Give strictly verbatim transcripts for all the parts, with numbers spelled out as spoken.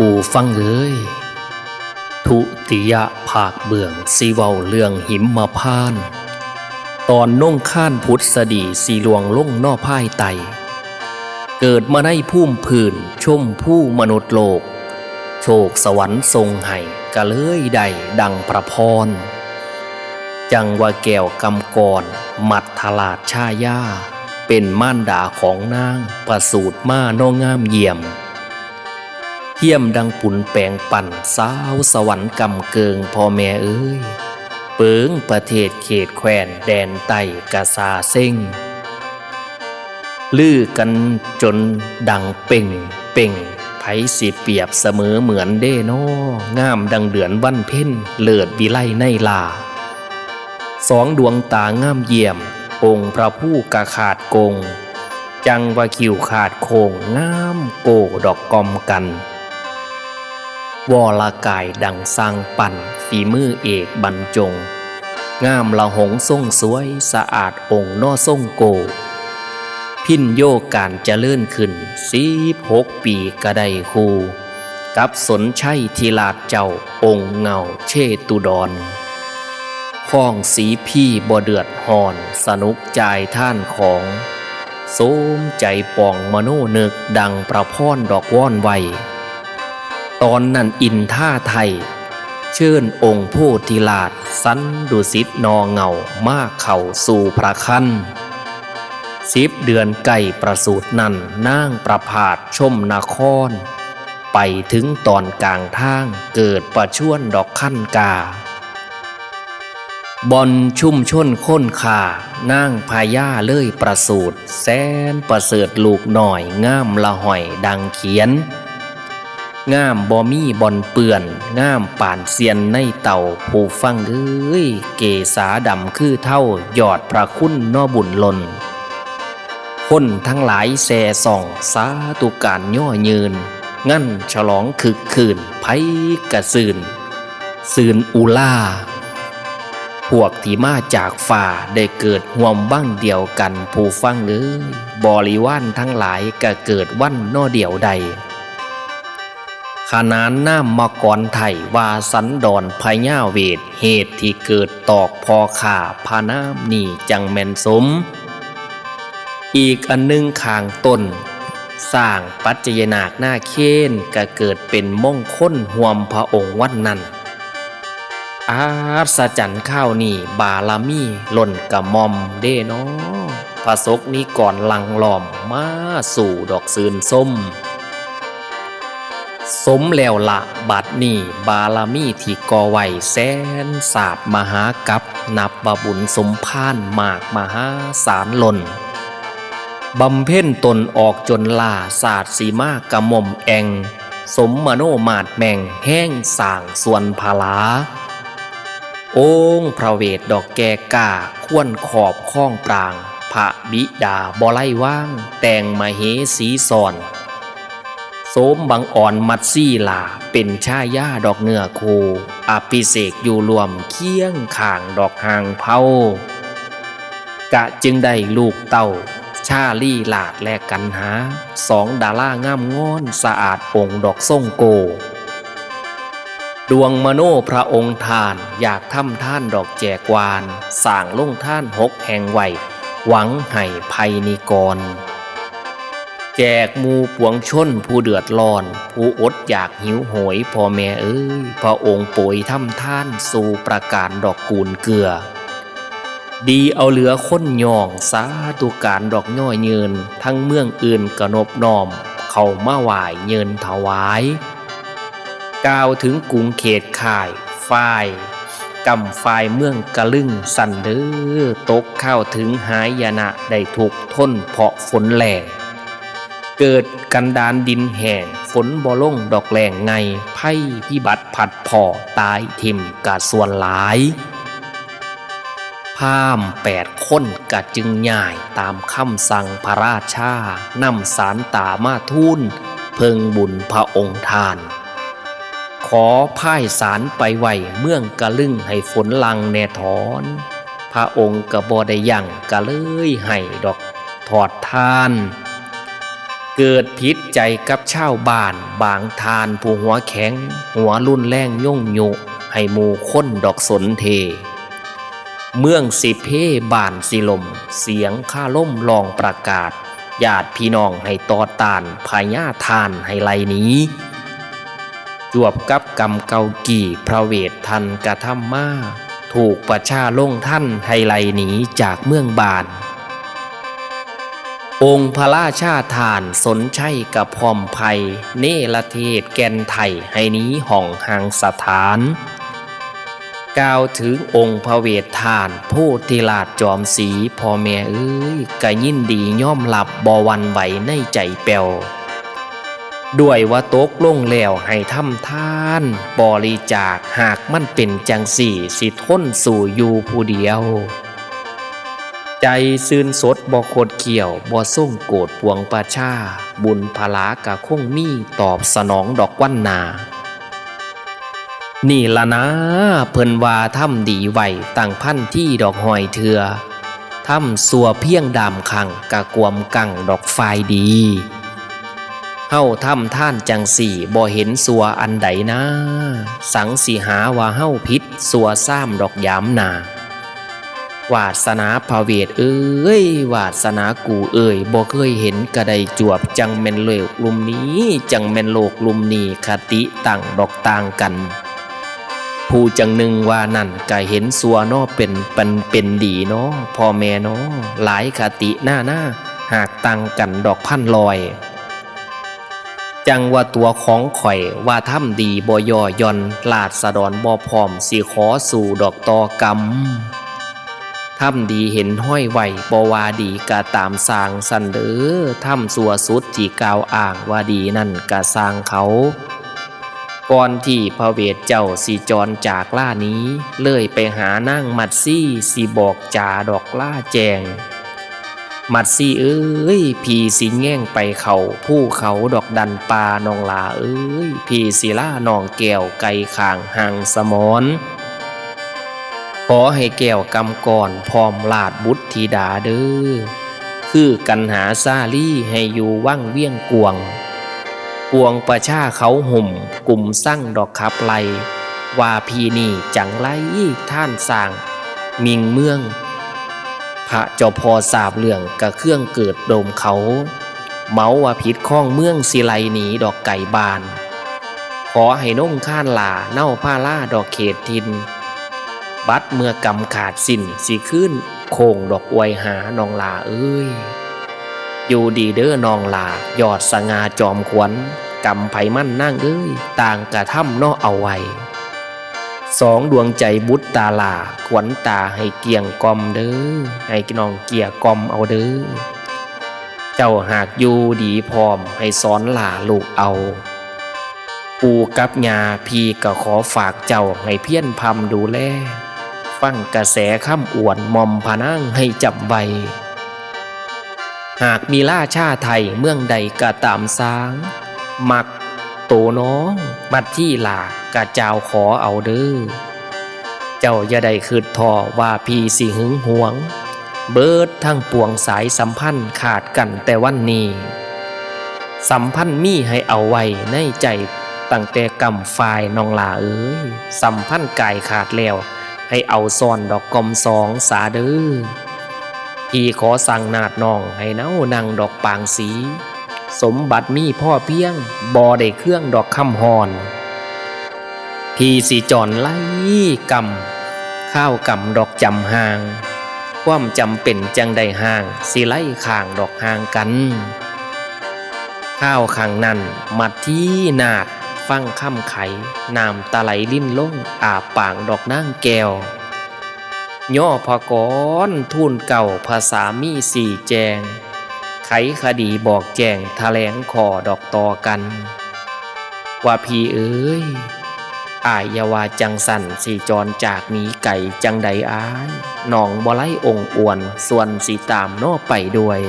ผู้ฟังเอ๋ย ทุติยภาคเบื้องสิเว้าเรื่องหิมพานต์ ตอนนงคานผุดสดีสิล่วงลงนอภายใต้ เกิดมาในภูมิพื้นชมพูมนุษย์โลก โชคสวรรค์ส่งให้ก็เลยได้ดังพระพร จั่งว่าแก้วกำกร มัทธราชชายา เป็นมารดาของนางประสูติมาเนาะงามเยี่ยม เทียมดังปุนแปงปันสาวสวรรค์กำเกิงพ่อแม่เอ๋ย เปิงประเทศเขตแคว้นแดนใต้กะสาเซ็ง ลือกันจนดังเป่งเป่ง ไผสิเปรียบเสมอเหมือนเด้น้อ งามดังเดือนวันเพ็ญ เลิศวิไลในลา สองดวงตางามเยี่ยม องค์พระผู้กะขาดโกง จั่งว่าคิ้วขาดโค้ง งามโก้ดอกกอมกัน วรกายดังสร้างปั้น ฝีมือเอกบรรจง งามละหงทรงสวย สะอาดองค์นอทรงโก้ พินโยการเจริญขึ้น สิบหกปีก็ได้คู่ กับสนชัยธิราชเจ้า องค์เหง้าเชตุดร คองสีพีบ่เดือดฮ้อน สนุกจ่ายทานของ สมใจปองมโนนึก ดังพระพรดอกวอนไว้ ตอนนั้นอินทาไทย เชิญองค์โพธิราช สันดุสิตนอเหง้า มาเข้าสู่พระคัน สิบเดือนใกล้ประสูตินั้น นางประพาสชมนคร ไปถึงตอนกลางทาง เกิดประชวรดอกคันกา บ่อนชุมชนคนข้า นางพญาเลยประสูติ แสนประเสริฐลูกน้อย งามละห้อยดังเขียน งามบ่มีบ่อนเปื้อน งามปานเซียนในเต่า ผู้ฟังเอ๋ย เกศาดำคือเทา ยอดพระคุณนอบุญล้น คนทั้งหลายแซ่ส่อง สาธุการย่อยืน งันฉลองคึกคืน ไผกะซื่น ซื่นอุลา พวกที่มาจากฟ้าได้เกิดร่วมวังเดียวกัน ผู้ฟังเอ๋ย บริวารทั้งหลายก็เกิดวันนอเดียวใด ขนานนามมากรไทยว่าสันดรพญาเวท เหตุที่เกิดตอกพ่อข้าพระนามนี้จั่งแม่นสม อีกอันหนึ่งข้างต้น สร้างปัจจยนาคนาเคนก็เกิดเป็นมงคลห่วมพระองค์วันนั้น อัศจรรย์คราวนี้บารมีล้นกระหม่อมเด้น้อ พระสกนิกรหลั่งล้อมมาสู่ดอกซื่นชม สมแล้วละบัดนี้บารมีที่ก่อไว้แสนศาสตร์มหากัป นับว่าบุญสมภารมากมหาศาลล้น บำเพ็ญตนออกจนล้า ศาสตร์สีมากระหม่อมแอ่ง สมมโนมาตรแม่งแห้งสร้างส่วนพลา องค์พระเวทดอกแก่กล้า ควรขอบครองปราง พระบิดาบ่ไร้วาง แต่งมเหสีสอน โสมบังอ่อนมัดซี่หลา เป็นชายาดอกเนื้อคู่ อภิเษกอยู่ร่วมเคียงข้างดอกหางเผา กะจึงได้ลูกเต้า ชาลีลาดและกันหา สองดารางามงอน สะอาดองค์ดอกทรงโก ดวงมโนพระองค์ทาน อยากทำทานดอกแจกวาน สร้างโรงทานหกแห่งไว้ หวังให้ไพนิกร แจกหมู่ปวงชนผู้เดือดร้อน ผู้อดอยากหิวโหย พ่อแม่เอ๋ย พระองค์โปรยทำทานสู่ประการดอกกูลเกลือ ดีเอาเหลือคนย่อง สาธุการดอกย่อยืน ทั้งเมืองอื่นกระนบน้อม เข้ามาไหว้ยืนถวาย กล่าวถึงกรุงเขตข่าย ฝ่ายกำฝ่ายเมืองกะลึงสั่นเด้อ ตกข้าวถึงหายนะได้ทุกข์ทนเพราะฝนแล้ง เกิดกันดารดินแห้ง ฝนบ่ลงดอกแล้งไง ภัยพิบัติพัดพ้อตายถิ่มกะส่วนหลาย พราหมณ์แปดคนกะจึงย้ายตามคำสั่งพระราชา นำสารตามาทูลเพิ่งบุญพระองค์ทาน ขอพายสารไปไว้เมืองกะลึง ให้ฝนหลั่งแน่ถอน พระองค์กะบ่ได้ยั้ง กะเลยให้ดอกทอดทาน เกิดผิดใจกับชาวบ้านบางท่านผู้หัวแข็ง หัวรุนแรงยงยุให้หมู่คนดอกสนเท เมืองสิเพบ้านสิล่ม เสียงคาลมร้องประกาศ ญาติพี่น้องให้ต่อต้าน พญาท่านให้ไล่หนี จวบกับกรรมเก่ากี้พระเวทท่านกระทำมา ถูกประชาลงทันให้ไล่หนีจากเมืองบ้าน องค์พระราชาท่านสนชัยกะพร้อมไพร่ เนรเทศแก่นไทยให้หนีห้องห่างสถาน กล่าวถึงองค์พระเวทท่านโพธิราชจอมศรี พ่อแม่เอ้ย กะยินดียอมรับบ่หวั่นไหวในใจแป้ว ด้วยว่าตกลงแล้วให้ทำทานบริจาค หากมันเป็นจั่งซี้สิทนสู้อยู่ผู้เดียว ใจซื่นสดบ่ขดเขี้ยว บ่ทรงโกรธปวงประชา บุญพลากะคงมีตอบสนองดอกวันหน้า นี่ละนา เพิ่นว่าทำดีไว้ตั้งพันทีดอกฮ้อยเทื่อ ทำซั่วเพียงด้ามข้างกะกวมกั้งดอกฝ่ายดี เฮาทำทานจั่งซี้บ่เห็นซั่วอันใดนา สังสิหาว่าเฮาผิดซั่วซามดอกยามหน้า วาสนาพระเวทเอ้ย วาสนากูเอ้ย บ่เคยเห็นกะได้จวบ จั่งแม่นโลกลุ่มนี้ จั่งแม่นโลกลุ่มนี้ คติตั้งดอกต่างกัน ผู้จั่งหนึ่งว่านั่นกะเห็นซั่วเนาะ เป็น เป็น เป็นดีเนาะ พ่อแม่เนาะ หลายคตินานา หากต่างกันดอกพันร้อย จั่งว่าตัวของข้อยว่าทำดีบ่ย่อหย่อน ราษฎรบ่พร้อมสิขอสู้ดอกต่อกรรม ทำดีเห็นฮ้อยไว้ บ่ว่าดีกะตามซ่างซั้นเด้อ ทำซั่วสุดที่กล่าวอ้างว่าดีนั่นกะซ่างเขา ก่อนที่พระเวทเจ้าสิจรจากลาหนี เลยไปหานางมัตสีสิบอกจ๋าดอกลาแจ้ง มัตสีเอ้ย พี่สิแยงไปเข้าภูเขาดอกดันป่า น้องหล่าเอ้ย พี่สิลาน้องแก้วไก่ข้างห่างสมร ขอให้แก้วกำกรพร้อมราชบุตรธิดาเด้อ คือกันหาสาลีให้อยู่วังเวียงกว้าง ปวงประชาเขาห่มกุมสั่งดอกขับไล่ ว่าพี่นี่จั่งไรทานสร้างมิ่งเมือง พระเจ้าพ่อทราบเรื่องกะเคืองเกิดโดมเขา เมาว่าผิดครองเมืองสิไล่หนีดอกไก่บ้าน ขอให้นงคานหล่าเน่าผ้าล่าดอกเขตถิ่น บัดเมื่อกำขาดสิ้นสิคืนโค้งดอกอวยหาน้องหล่าเอ้ย อยู่ดีเด้อน้องหล่ายอดสง่าจอมขวัญ กำไผมันนางเอ้ย ต่างกระทำเนาะเอาไว้ สองดวงใจบุตรตาหล่า ขวัญตาให้เกลี้ยงกล่อมเด้อ ให้น้องเกลี้ยกล่อมเอาเด้อ เจ้าหากอยู่ดีพร้อมให้สอนหล่าลูกเอา ปู่กับย่าพี่ก็ขอฝากเจ้าให้เพียรพร่ำดูแล ฟังกระแสคำอวนหม่อมพระนางให้จำไว้ หากมีราชาไทยเมืองใดก็ตามซ่าง มักโตน้องมัตสีหล่ากะจาวขอเอาเด้อ เจ้าอย่าได้คิดท้อว่าพี่สิหึงหวง เบิดทั้งปวงสายสัมพันธ์ขาดกันแต่วันนี้ สัมพันธ์มีให้เอาไว้ในใจตั้งแต่กำฝ่ายน้องหล่าเอ้ย สัมพันธ์กายขาดแล้ว ให้เอาซ่อนดอกกอมสองสาเด้อ พี่ขอสั่งนาดน้องให้เนานั่งดอกปางสี สมบัติมีพ่อเพียง บ่ได้เคืองดอกคำฮ้อน พี่สิจอนไล่กำ ข้าวกำดอกจำห่าง ความจำเป็นจั่งได้ห่าง สิไล่ข้างดอกห่างกัน ข้าวข้างนั้นมัดที่นาด ฟังคำไข น้ำตาไหลลิ้นลง อาบปางดอกนางแก้ว ย่อพระกรทูลเก้าพระสามีสี่แจง ไขคดีบอกแจ้งแถลงข้อดอกต่อกัน ว่าพี่เอ้ย อ้ายอย่าว่าจั่งสั่น สิจรจากหนีไกลจั่งใดอ้าย น้องบ่ไร้องค์อวน ส่วนสิตามน้อไปด้วย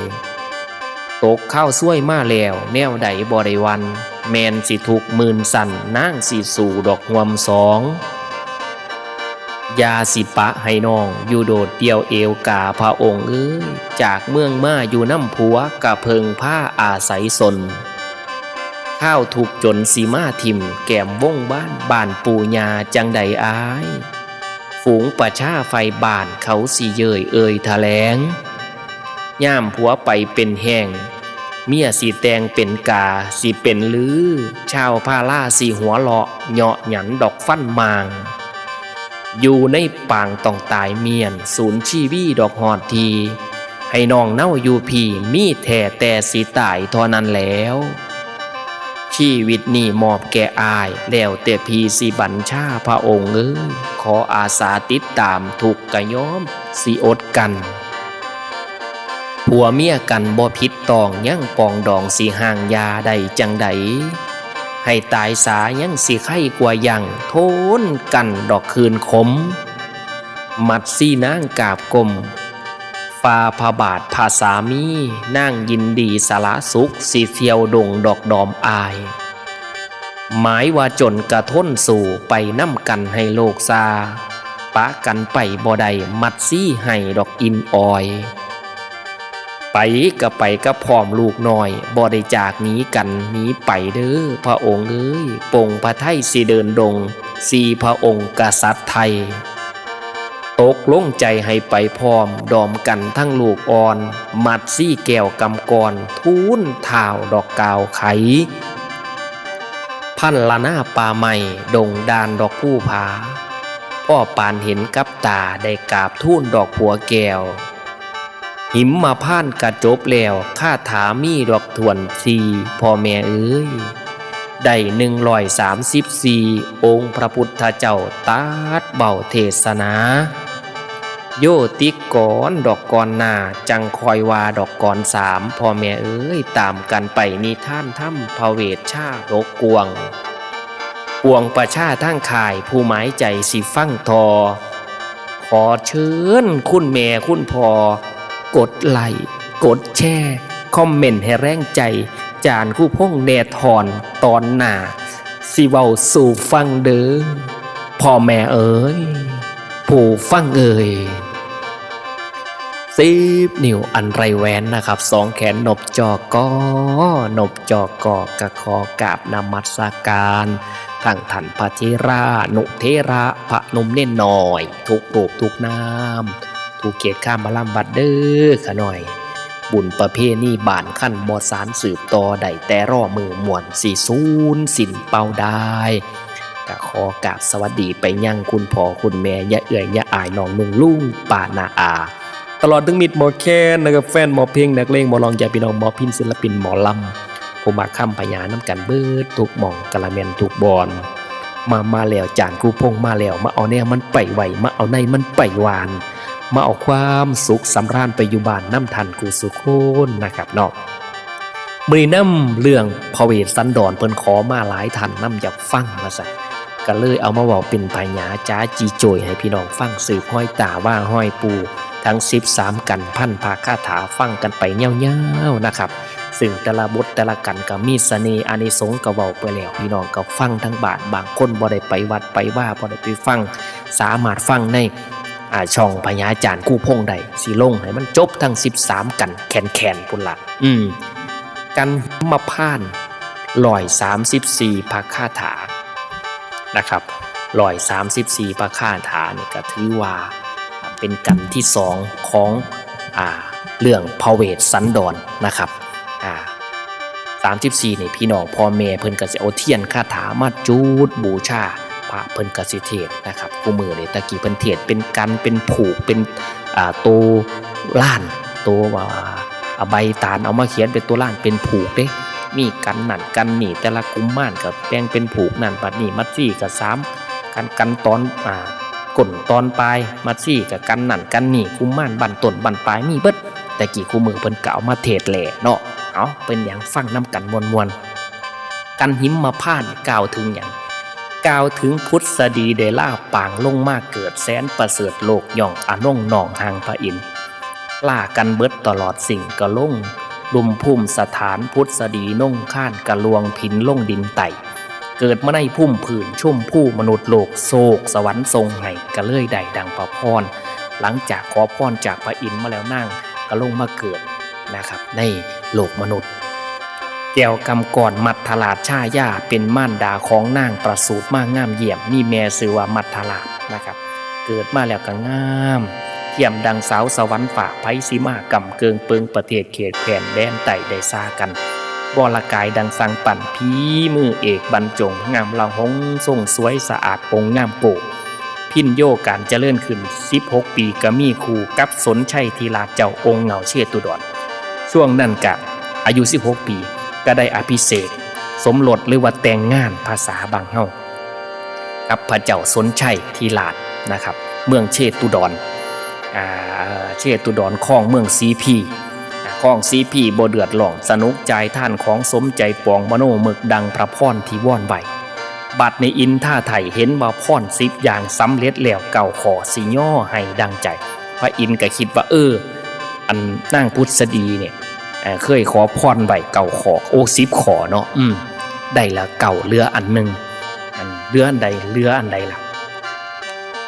ตกข้าวซวยมาแล้ว แนวใดบ่ได้หวั่น แม่นสิทุกข์หมื่นสั่น นางสิสู้ดอกห่วมสอง อย่าสิปะให้น้องอยู่โดดเดี่ยวเอวกาพระองค์เอ้ย จากเมืองมาอยู่นำผัวกะเพิ่งพาอาศัยสน ข้าวทุกข์จนสิมาถิ่มแก้มวงบ้าน บ้านปู่ย่าจั่งใดอ้าย ฝูงประชาไฟบ้านเขาสิเย้ยเอ่ยแถลง ยามผัวไปเป็นแฮง เมียสิแต่งเป็นกา สิเป็นลือ ชาวพาราสิหัวเราะ เหยาะหยันดอกฟันหมาง อยู่ในปางต้องตายเมียน สูญชีวีดอกฮอดที ให้น้องเนาอยู่พี้ มีแท้แต่สิตายเท่านั้นแล้ว ชีวิตนี้มอบแก่อ้าย แล้วแต่พี้สิบัญชาพระองค์เอ้ย ขออาสาติดตาม ทุกข์กะยอมสิอดกลั้น ผัวเมียกันบ่ผิดต้อง ยังปองดองสิห่างยาได้จั่งใด ให้ตายสายังสิไคกว่ายัง ทนกลั้นดอกคืนขม มัดสีนางกราบก้ม ฝ่าพระบาทพระสามี นางยินดีสละสุข สิเที่ยวดงดอกดอมอ้าย หมายว่าจนกะทนสู้ ไปนำกันให้โลกซา ปะกันไปบ่ได้ มัดสีให้ดอกอินออย ไปกะไปกะพร้อมลูกน้อย บ่ได้จากหนีกันหนีไปเด้อพระองค์เอ้ย ปงพระไทยสิเดินดง สี่พระองค์กษัตริย์ไทย ตกลงใจให้ไปพร้อม ดอมกันทั้งลูกอ่อน มัดสีแก้วกำกร ทูลท้าวดอกกล่าวไข พันละนาป่าไม้ ดงด่านดอกภูผา พ่อปานเห็นกับตา ได้กราบทูลดอกผัวแก้ว หิมมาพานต์กะจบแล้ว คาถามีดอกถ้วนสี่ พ่อแม่เอ้ย ได้หนึ่งร้อยสามสิบสี่ องค์พระพุทธเจ้าตรัสเว้าเทศนา โยติกรดอกก่อนหน้า จั่งค่อยว่าดอกก่อนสาม พ่อแม่เอ้ย ตามกันไปนิทานธรรมพระเวชชาดกกว้าง ปวงประชาทางค่าย ผู้หมายใจสิฟังต่อ ขอเชิญคุณแม่คุณพ่อ กดไลค์กดแชร์ คอมเมนต์ให้แรงใจ จารย์ครูพงษ์แหน่ทอน ตอนหน้าสิเว้าสู่ฟังเด้อ พ่อแม่เอ้ย ผู้ฟังเอ้ย สิบ นิ้วอันไร้แหวนนะครับ สองแขนนบจอกอ นบจอกอ กะขอกราบนมัสการ ทั้งท่านพระเถรานุเถระ พระหนุ่มเณรน้อย ทุกรูปทุกนาม ทุกเขตคามารามวัดเด้อข้าน้อย บุญประเพณีบ้านคันบ่สานสืบต่อ ได้แต่รอมื้อม่วนสิสูญสิ้นเปล่าดาย กะขอกราบสวัสดีไปยังคุณพ่อคุณแม่ ย่าเอื้อย ย่าอ้าย น้องนุ่ง ลุง ป้า น้า อา ตลอดถึงมิตรหมอแคนนะครับ แฟนหมอเพลง นักเลงหมอร้อง ญาติพี่น้องหมอพิณ ศิลปินหมอลำ ผู้มักคำพญานำกันเบิดทุกหม่อง กะละแม่นทุกบ่อน มา มาแล้ว จารย์ครูพงษ์มาแล้ว มาเอาแนวมันไปไว้ มาเอาในมันไปหวาน มาเอาความสุขสำราญไปอยู่บ้านนำท่านกู้สู่คนนะครับเนาะ มื้อนี้นำเรื่องพระเวสสันดร เพิ่นขอมาหลายท่านนำอยากฟังว่าซั่น กะเลยเอามาเว้าเป็นพญาจ๋าจีโจยให้พี่น้องฟัง สืบฮอยตาว่าฮอยปู่ ทั้งสิบสามกัณฑ์พันพระคาถา ฟังกันไปยาวๆนะครับ ซึ่งแต่ละบทแต่ละกัณฑ์กะมีเสน่ห์อานิสงส์กะเว้าไปแล้ว พี่น้องกะฟังทางบ้าน บางคนบ่ได้ไปวัดไปวา บ่ได้ไปฟัง สามารถฟังใน อ่า ช่องพญาจารย์ครูพงษ์ได้ สิลงให้มันจบทั้งสิบสามกัณฑ์แคนๆ พุ้นละ อืม กัณฑ์หิมพานต์ ร้อยสามสิบสี่พระคาถา นะครับ ร้อยสามสิบสี่พระคาถานี่กะถือว่าเป็นกัณฑ์ที่สองของ อ่า เรื่องพระเวสสันดรนะครับ อ่า สามสิบสี่นี่พี่น้องพ่อแม่เพิ่นกะสิเอาเทียนคาถามาจุดบูชา พระเพิ่นกะสิเทศน์นะครับ คู่มื้อนี่ แต่กี้เพิ่นเทศน์เป็นกัณฑ์ เป็นผูก เป็น อ่า โตล่าน โต อ่า เอาใบตาลเอามาเขียนเป็นโตล่าน เป็นผูกเด้ มีกัณฑ์นั่นกัณฑ์นี่ แต่ละกุมารกะแบ่งเป็นผูกนั่น บัดนี้มัดสีกะสามกัณฑ์ กัณฑ์ตอน อ่า ก้นตอนปลาย มัดสีกะกัณฑ์นั่นกัณฑ์นี่ กุมารบั้นต้นบั้นปลายมีเบิด แต่กี้คู่มื้อเพิ่นกะเอามาเทศน์แหล่เนาะ เอา เป็นหยัง ฟังนำกันม่วนๆ กัณฑ์หิมพานต์กล่าวถึงหยัง กล่าวถึงผุดสดีได้ลาปางลงมาเกิด แสนประเสริฐโลกย่องอนงน้องห่างพระอินทร์ ลากันเบิดตลอดสิ่งกะลงลุ่มภูมิสถาน ผุดสดีนงคานกะลวงผินลงดินไต่ เกิดมาในภูมิพื้นชมพูมนุษย์โลก โชคสวรรค์ส่งให้ ก็เลยได้ดังพระพร หลังจากขอพรจากพระอินทร์มาแล้ว นางก็ลงมาเกิดนะครับ ในโลกมนุษย์ แก้วกำกรมัทธราชชายา เป็นมารดาของนางประสูติมางามเยี่ยม มีแม่ชื่อว่ามัทธราชนะครับ เกิดมาแล้วก็งาม เทียมดังสาวสวรรค์ฟ้า ไผสิมาก้ำเกิ่งเปิงประเทศเขตแคว้นแดนใต้ได้ซากัน วรกายดังสั่งปั้น ฝีมือเอกบรรจง งามละหงทรงสวยสะอาดองค์งามโก พิญโยการเจริญขึ้น สิบหกปีก็มีคู่กับสนชัยธิราชเจ้าองค์เหง้าเชตุดร ช่วงนั้นกะอายุสิบหกปี ก็ได้อภิเษกสมรสหรือว่าแต่งงานภาษาบ้านเฮา กับพระเจ้าสนชัยธิราชนะครับ เมืองเชตุดร อ่า เชตุดรครองเมืองสีพี อ่า ครองสีพีบ่เดือดร้อน สนุกจ่ายทานของสมใจปองมโนเมิกดังพระพรที่วอนไว้ บัดนี้อินทาไทยเห็นว่าพรสิบอย่างสำเร็จแล้วเก้าข้อ สิย่อให้ดังใจ พระอินทร์ก็คิดว่า เออ อันนางพุทธดีเนี่ย เอ่อ เคยขอพรไว้เก้าข้อ โอ้ สิบข้อเนาะ อืม ได้ละเก้า เหลืออันหนึ่ง อันเหลืออันใด เหลืออันใดล่ะ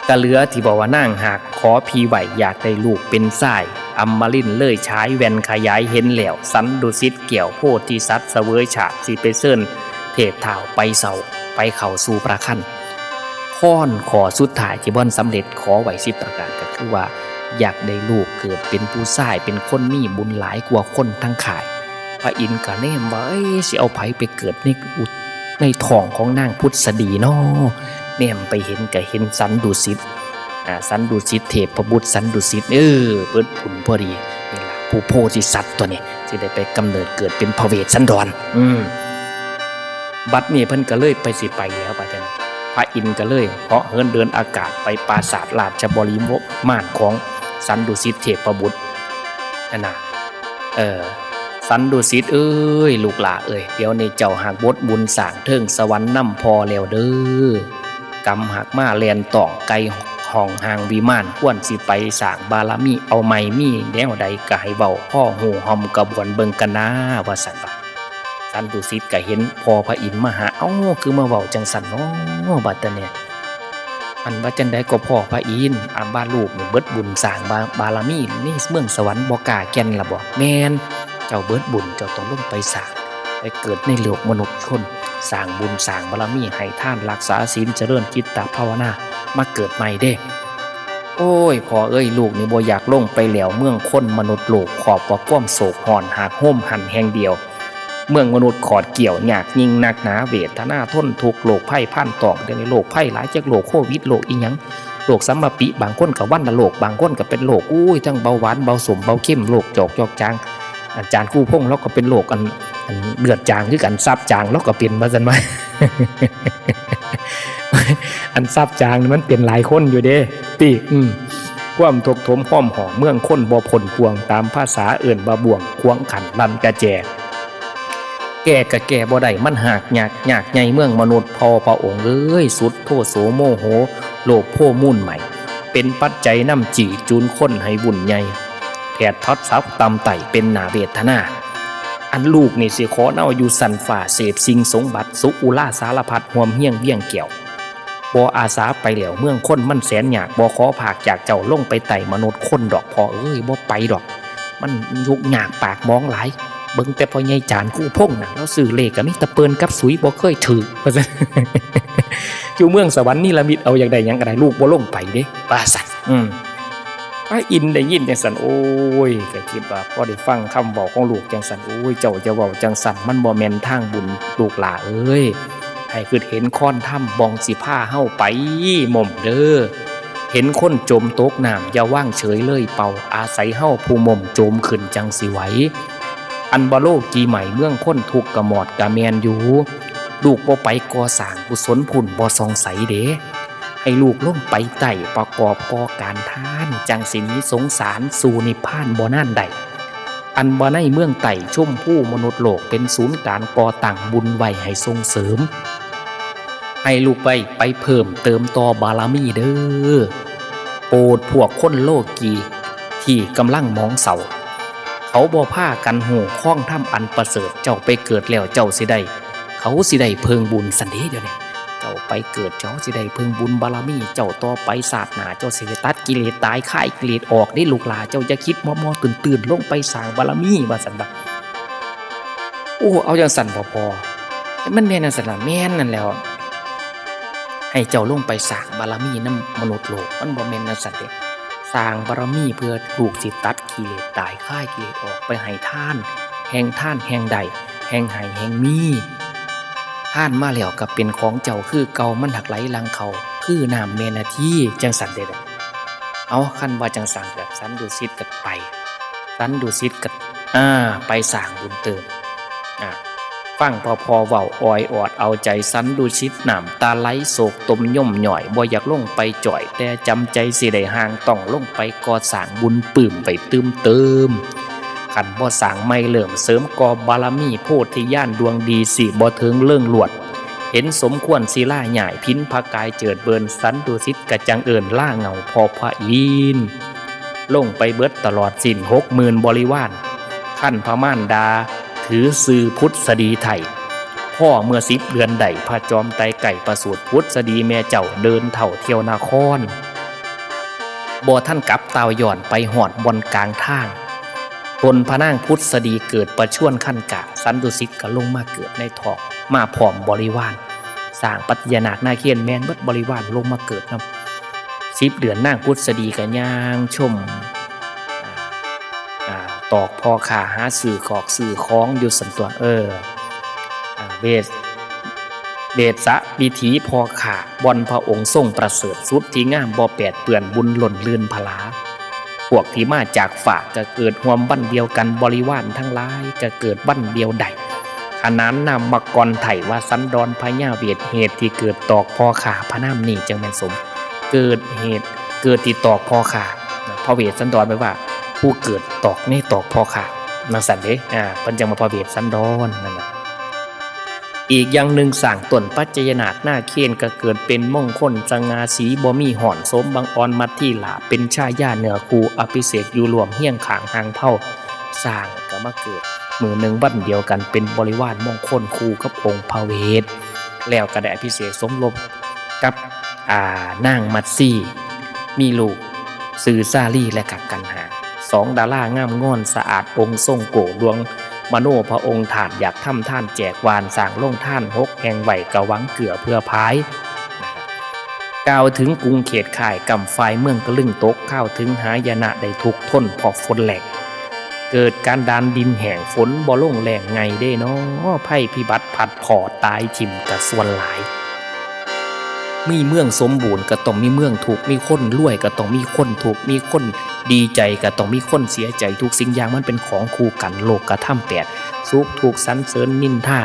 ก็เหลือที่บอกว่านางหากขอพี่ไว้อยากได้ลูกเป็นชาย อมรินทร์เลยฉายแว่นขยายเห็นแล้ว สันดุสิตแก้วโพธิสัตว์เสวยชาติ สิไปเชิญเทพท้าวไปเศร้า ไปเข้าสู่พระคัน พรข้อสุดท้ายที่บ่ทันสำเร็จ ขอไว้สิบประการ ก็คือว่าอยากได้ลูกเกิดเป็นผู้ชาย เป็นคนมีบุญหลายกว่าคนทั้งค่าย พระอินทร์ก็แนมว่า เอ้ย สิเอาไผไปเกิดในอุด ในท้องของนางพุทธดีน้อ แนมไปเห็นก็เห็นสันดุสิต อ่า สันดุสิตเทพบุตรสันดุสิต เออ เบิดบุญพอดี นี่ล่ะ ผู้โพธิสัตว์ตัวนี้ สิได้ไปกำเนิดเกิดเป็นพระเวสสันดร อืม บัดนี้เพิ่นก็เลยไปสิไปแล้ว บัดนี้พระอินทร์ก็เลยเหาะเหินเดินอากาศไปปราสาทราชบริมานของสันดุสิตเทพบุตร นั่นน่ะ เออ สันดุสิตเอ้ย ลูกหล่าเอ้ย เดี๋ยวนี้เจ้าหากบดบุญสร้างเทิงสวรรค์นำพ่อแล้วเด้อ กำหากมาแล่นต่องไกลห้องห่างวิมาน ควรสิไปสร้างบารมีเอาใหม่ มีแนวใดก็ให้เว้า พ่อฮู้ฮ่อมกระบวนเบิ่งกันนา ว่าซั่นว่า สันดุสิตก็เห็นพ่อพระอินทร์มาหา เอ้า คือมาเว้าจังซั่นน้อ บัดนี้ อันว่าจังใดก็พ่อพระอินทร์ อันว่าลูกนี่เบิดบุญสร้างบา- บารมี นี่เมืองสวรรค์บ่กล้าแก่นละบ่ แม่น เจ้าเบิดบุญ เจ้าต้องลงไปสร้าง ไปเกิดในโลกมนุษย์ชน สร้างบุญสร้างบารมี ให้ทานรักษาศีล เจริญจิตตภาวนา มาเกิดใหม่เด้ โอ้ย พ่อเอ้ย ลูกนี่บ่อยากลงไปแล้ว เมืองคนมนุษย์โลก ครอบว่าความโศกฮ้อน หากโฮมหั้นแห่งเดียว เมืองมนุษย์ขอดเกี่ยวยากยิ่งนักหนา เวทนาทนทุกข์ โรคภัยพันตอง เดี๋ยวนี้โรคภัยหลาย จักโรคโควิด โรคอีหยัง โรคสัมมปิ บางคนก็วัณโรค บางคนก็เป็นโรค อุ้ย ทั้งเบาหวาน เบาส้ม เบาเค็ม โรคจอกจอกจาง อาจารย์กู้พงษ์ลาวก็เป็นโรคอัน อันเลือดจางคือกัน ซับจางลาวก็เป็น ว่าซั่นว่า อันซับจางนี่มันเป็นหลายคนอยู่เด้ ติ อืม ความทุกข์โฮมฮ้อมห่อ เมืองคนบ่พ้นปวง ตามภาษาเอิ้นว่าบ่วง ขวางขันลันกระแจ แก้ก็แก้บ่ได้ มันหากยาก ยากใหญ่เมืองมนุษย์ พ่อพระองค์เอ้ย สุดโทโสโมโห โลภโพมูลใหม่ เป็นปัจจัยนำจี้จูนคนให้วุ่นใหญ่ แผดทัดสับตำไต่เป็นหน้าเวทนา อันลูกนี่สิขอเนาอยู่ชั้นฟ้า เสพสิ่งสมบัติ สุขอุราสารพัด ห่วมเฮียงเวียงแก้ว บ่อาสาไปแล้ว เมืองคนมันแสนยาก บ่ขอภาคจากเจ้าลงไปไต่มนุษย์คนดอก พ่อเอ้ย บ่ไปดอก มันทุกข์ยากปากหมองหลาย เบิ่งแต่พ่อใหญ่จารย์กู้พงษ์น่ะ ลาวซื้อเลขก็มีแต่เปิ้นกับสุย บ่เคยถืก ว่าซั่น อยู่เมืองสวรรค์นิรมิต เอาอยากได้หยังก็ได้ ลูกบ่ลงไปเด้ ว่าซั่น อืม พระอินทร์ได้ยินจังซั่น โอ้ย ก็คิดว่าพอได้ฟังคำเว้าของลูกจังซั่น โอ้ย เจ้าอย่าเว้าจังซั่น มันบ่แม่นทางบุญ ลูกหล่าเอ้ย ให้คิดเห็นคอนธรรม บ่องสิพาเฮาไปหม่มเด้อ เห็นคนจมตกน้ำ อย่าวางเฉยเลยเป่า อาศัยเฮาผู้หม่มโจมขึ้นจังสิไหว อันบ่โลกีใหม่ เมืองคนทุกข์กะมอดกะแม่นอยู่ ลูกบ่ไปก่อสร้างกุศลพุ้นบ่ส่องใสเด้ ให้ลูกลงไปไต่ประกอบก่อการทาน จังสิหนีสงสารสู่นิพพานบ่นานได้ อันว่าในเมืองไต่ชมพูมนุษย์โลกเป็นศูนย์กลางก่อตั้งบุญไว้ให้ส่งเสริม ให้ลูกไป ไปเพิ่มเติมต่อบารมีเด้อ โปรดพวกคนโลกีที่กำลังหมองเศร้า เขาบ่พากันฮู้คองธรรมอันประเสริฐ เจ้าไปเกิดแล้วเจ้าสิได้ เขาสิได้เพิ่งบุญซั้นเด้ เดี๋ยวนี้ เจ้าไปเกิด เจ้าสิได้เพิ่งบุญบารมี เจ้าต่อไปชาติหน้า เจ้าสิได้ตัดกิเลสตาย คายกิเลสออกเด้ลูกหล่า เจ้าอย่าคิดมอๆ ตื่นๆ ลงไปสร้างบารมี ว่าซั้นดอก โอ้ เอาจั่งซั้นบ่พ่อ มันแม่นจั่งซั้นล่ะ แม่นนั่นแหล้ว ให้เจ้าลงไปสร้างบารมีนำมนุษย์โลก มันบ่แม่นจั่งซั้นเด้ สร้างบารมีเพื่อลูกสิตัดกิเลสตาย คายกิเลสออก ไปให้ทาน แฮ่งทานแฮ่งได้ แฮ่งให้แฮ่งมี ทานมาแล้วก็เป็นของเจ้าคือเก่า มันหักไหลหลั่งเข้า คือน้ำแม่นาที จั่งซั้นเด้อ เอา คันว่าจั่งซั้นก็สันดุสิตก็ไป สันดุสิตก็ อ่า ไปสร้างบุญเติม อ่า ฟังพ่อๆ เว้าอ้อยออดเอาใจสันดุสิต น้ำตาไหลโศกตมย่อมหย่อย บ่อยากลงไปจ่อย แต่จำใจสิได้ห่าง ต้องลงไปก่อสร้างบุญปื้มไว้ตื่มเติม คันบ่สร้างใหม่เริ่มเสริมก่อบารมี โพธิญาณดวงดีสิบ่เถิงเลิงลวด เห็นสมควรสิลาย้าย ผินพระกายเจิดเบิน สันดุสิตกะจั่งเอิ้นลาเหง้าพ่อพระอินทร์ ลงไปเบิดตลอดสิ้นหกหมื่นบริวาร คันพระมารดาถือชื่อผุดสดีไทย พ่อเมื่อสิบเดือนได้ พระจอมไตรไก่ประสูติผุดสดีแม่เจ้าเดินเที่ยวเที่ยวนคร บ่ทันกลับต่าวย้อนไปฮอดบ่อนกลางทาง ตนพระนางผุดสดีเกิดประชวรครรคา สันดุสิตก็ลงมาเกิดในท้อง มาพร้อมบริวาร สร้างปัจจยนาคนาคเณรแม่นเบิดบริวารลงมาเกิดนำ สิบเดือนนางผุดสดีก็ย่างชม อ่า ตอกพ่อค้าหาซื้อขอกซื้อของอยู่ซั้นตั่ว เออ อ่า เวส เวสสะวิถีพ่อค้า บ่อนพระองค์ทรงประเสริฐสุดที่งามบ่แปดเปื้อนบุญล้นลื่นผลา พวกที่มาจากฟ้าก็เกิดร่วมวันเดียวกัน บริวารทั้งหลายก็เกิดวันเดียวได้ ขนานนามกรไทยว่าสันดรพญาเวส เหตุที่เกิดตอกพ่อข้า พระนามนี้จั่งแม่นสม เกิดเหตุ เกิดที่ตอกพ่อข้า พระเวสสันดรแปลว่า ผู้เกิดตอกในตอกพ่อข้า จั่งซั้นเด้ อ่า เพิ่นจั่งว่าพระเวสสันดรนั่นน่ะ อีกอย่างหนึ่งสร้างต้นปัจจยนาคนาคเณรก็เกิดเป็นมงคลสง่าสีบ่มีฮ้อน สมบังอ่อนมัทธิลา เป็นชายาเหนือคู่ อภิเษกอยู่ร่วมเฮียงข้างห่างเผ่า สร้างก็มาเกิดมื้อหนึ่งวันเดียวกัน เป็นบริวารมงคลคู่กับองค์พระเวส แล้วก็ได้อภิเษกสมรสกับ อ่า นางมัตสี มีลูกชื่อสาลีและก็กันหา สองดารางามงอนสะอาด องค์ทรงโก้หลวงมโนพระองค์ธาตุ อยากทำทานแจกหว่าน สร้างโรงทานหกแห่งไว้ กะหวังเกื้อเผื่อผาย กล่าวถึงกรุงเขตข่ายกำฝ่ายเมืองกะลึงตก ข่าวถึงหายนะได้ทุกข์ทนเพราะฝนแล้ง เกิดกันดารดินแห้ง ฝนบ่ลงแล้งไงเด้น้อ ภัยพิบัติพัดพ้อตายถิ่มกะส่วนหลาย มีเมืองสมบูรณ์ก็ต้องมีเมืองทุกข์ มีคนรวยก็ต้องมีคนทุกข์ มีคนดีใจก็ต้องมีคนเสียใจ ทุกสิ่งอย่างมันเป็นของคู่กัน โลกธรรมแปด สุขทุกข์สรรเสริญนินทา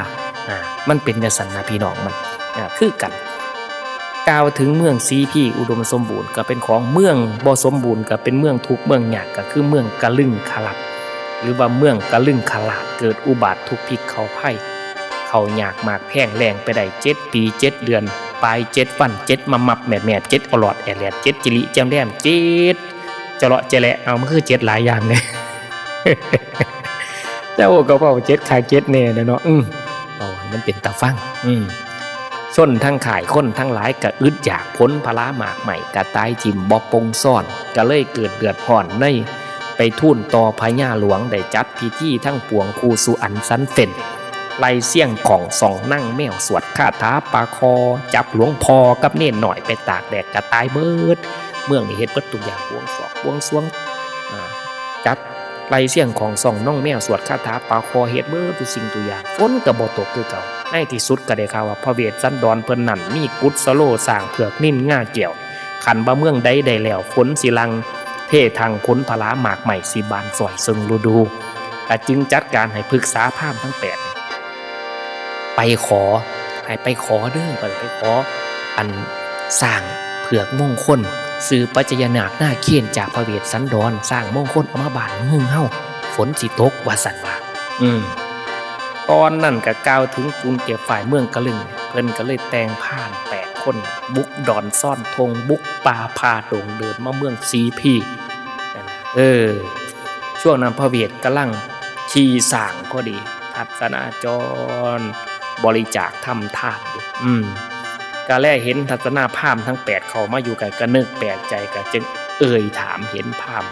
อ่า มันเป็นจั่งซั้นนะพี่น้อง มัน อ่า คือกัน กล่าวถึงเมืองสีพีอุดมสมบูรณ์ก็เป็นของ เมืองบ่สมบูรณ์ก็เป็นเมืองทุกข์เมืองยาก ก็คือเมืองกะลึงคลัด หรือว่าเมืองกะลึงคลาด เกิดอุบาททุกข์พิษเข้าภัย เข้ายากหมากแพง แล้งไปได้เจ็ดปีเจ็ดเดือน ปายเจ็ดวัน เจ็ดมะมับแมดแมด เจ็ดอลอดแอดแลด เจ็ดจิริแจมแรม เจ็ดจะเลาะจะแหละ เอา มันคือเจ็ดหลายอย่างเนี่ย เจ้าก็เว้าเจ็ดคักเจ็ดแน่เนาะ อืม เอาให้มันเป็นตาฟัง อืม ชนทั้งข่ายคนทั้งหลายก็อึดอยาก ผลผลาหมากไม้ก็ตายถิ่มบ่ปงซ่อน ก็เลยเกิดเดือดร้อนใน ไปทูลต่อพญาหลวง ได้จัดพิธีทั้งปวงคู่สู่อันสันเฟ้น ไล่เสี้ยงของส่องนางแมว สวดคาถาปาคอ จับหลวงพ่อกับเณรน้อยไปตากแดดก็ตายเบิด เมืองนี่เฮ็ดเบิดทุกอย่าง บวงสรวงบวงสรวง อ่า จัดไล่เสี้ยงของส่องนางแมว สวดคาถาปาคอ เฮ็ดเบิดทุกสิ่งทุกอย่าง ฝนก็บ่ตกคือเก่า ในที่สุดก็ได้ข่าวว่าพระเวสสันดรเพิ่นนั้นมีกุศโลสร้างเผือกนิลงาแก้ว คันว่าเมืองใดได้แล้ว ฝนสิหลั่งเททั่ง ผลผลาหมากไม้สิบานซ่อยเซิงฤดู ก็จึงจัดการให้พฤกษาพราหมณ์ทั้งแปด ไปขอ ให้ไปขอเด้อ ไป ไปขอ อันสร้างเผือกมงคล ชื่อปัจจยนาคนาคเณร จากพระเวสสันดร สร้างมงคลเอามาบ้านเมืองเฮา ฝนสิตก ว่าซั่นว่า อืม ตอนนั้นก็กล่าวถึงกรุงเก็บฝ่ายเมืองกะลึง เพิ่นก็เลยแต่งพรานแปดคน บุกดอนซ่อนธง บุกป่าผ่าดง เดินมาเมืองสีพี เออ ช่วงนั้นพระเวสกำลังขี่ช้างพอดี ทัศนาจร บริจาคทำทานอยู่ อืม ก็แลเห็นทัศนาพราหมณ์ทั้งแปดเข้ามาอยู่กัน ก็นึกแปลกใจ ก็จึงเอ่ยถาม เห็นพราหมณ์